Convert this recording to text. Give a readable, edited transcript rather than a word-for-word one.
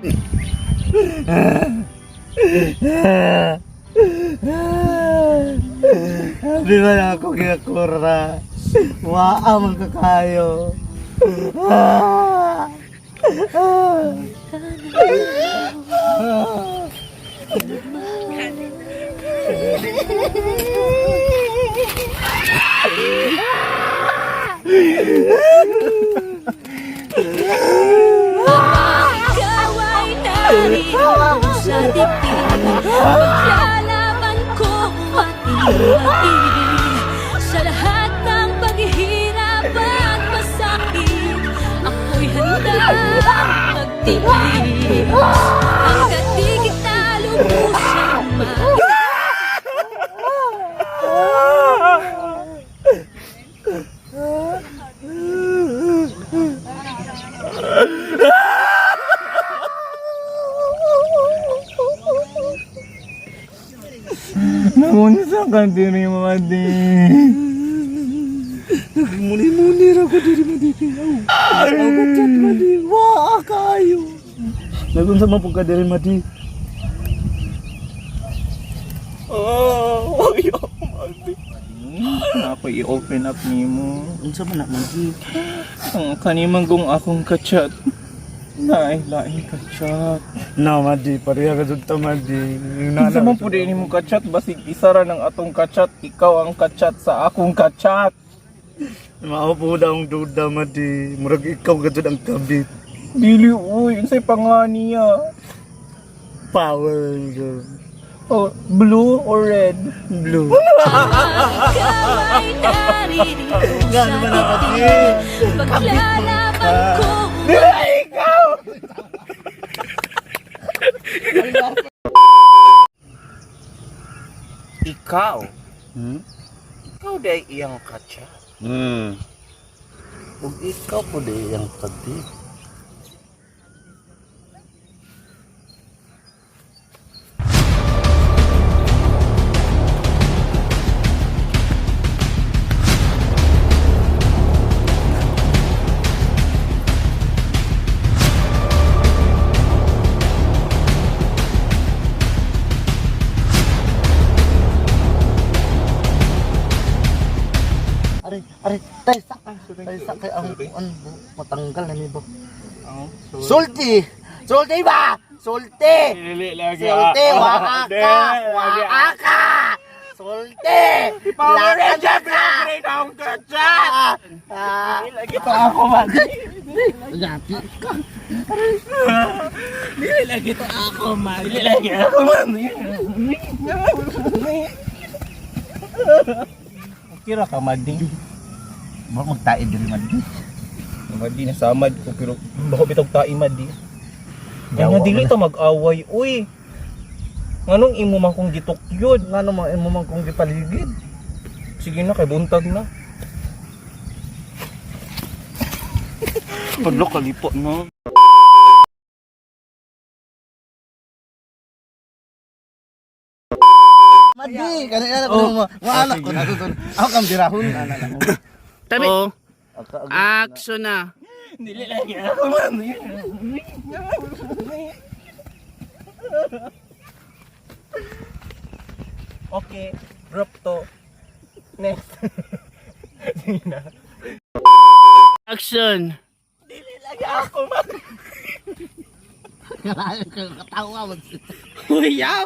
Di ba na ako ginakura? Waa man ka kayo. Ikaw ay narito sa dibdib. Paglalaban ko ating pag-ibig. Sa lahat ng paghihirap at pasakit, ako'y handang magtiis hanggat di kita lubusang mahal. Nagunsa ka diri, Madi. Muni-muni ra ko diri mo di kayo. Ako chat madi. Waa kayo. Nagunsa man pud ka diri madi. Oh, ayaw, Madi. Ako i-open up nimo. Unsa man na madi? Ang kanimang kung akong kachat. Naay, laing kachat. Na madi, pareha ka jud ta madi. Unsa man pud nimo kachat basig isa ra ng atong kachat, ikaw ang kachat sa akong kachat. Mao po daw ang duda madi. Murag ikaw ka jud ang kabit. Dili uy, unsay pangani niya? Power Ranger. Oh, blue or red? Blue. Ikaw ay naririto sa dibdib. Paglalaban ko. Ikaw! Ikaw. Hmm? Ikaw dahil iyang kachat. Ug ikaw po di ang kabit. Aray, aray, tay sa, tay sa kay ang kuan matanggal na ni ba. Sulti! Sulti ba? Sulti! Dili lagi. Sulti, waa ka! Waa ka! Sulti! Power Lakad Ranger ka! Black Red ang kachat! Ah, Lagi pa ako man. Yapi ka. Dili lagi to ako man. Dili lagi ako man. Kira ka madi. Mo magtae diri man. Madi na samad ko pero bako bitog tae madi. Ay Yawa nga dili ta mag-away uy. Nganong imo man kong gitukyod? Ngano man imo man kung gipaligid? Sige na kay buntag na. Padlok kalipo no. Madi, kanina ko mo. Mo anak ko na to. Ako kang birahon ana lang. Tabi. Oh. Action na. Dili lagi ako man. Okay, drop to. Next. Sige na. Action. Dili lagi ako man. Kalayo ka katawa man. Uy, yaw.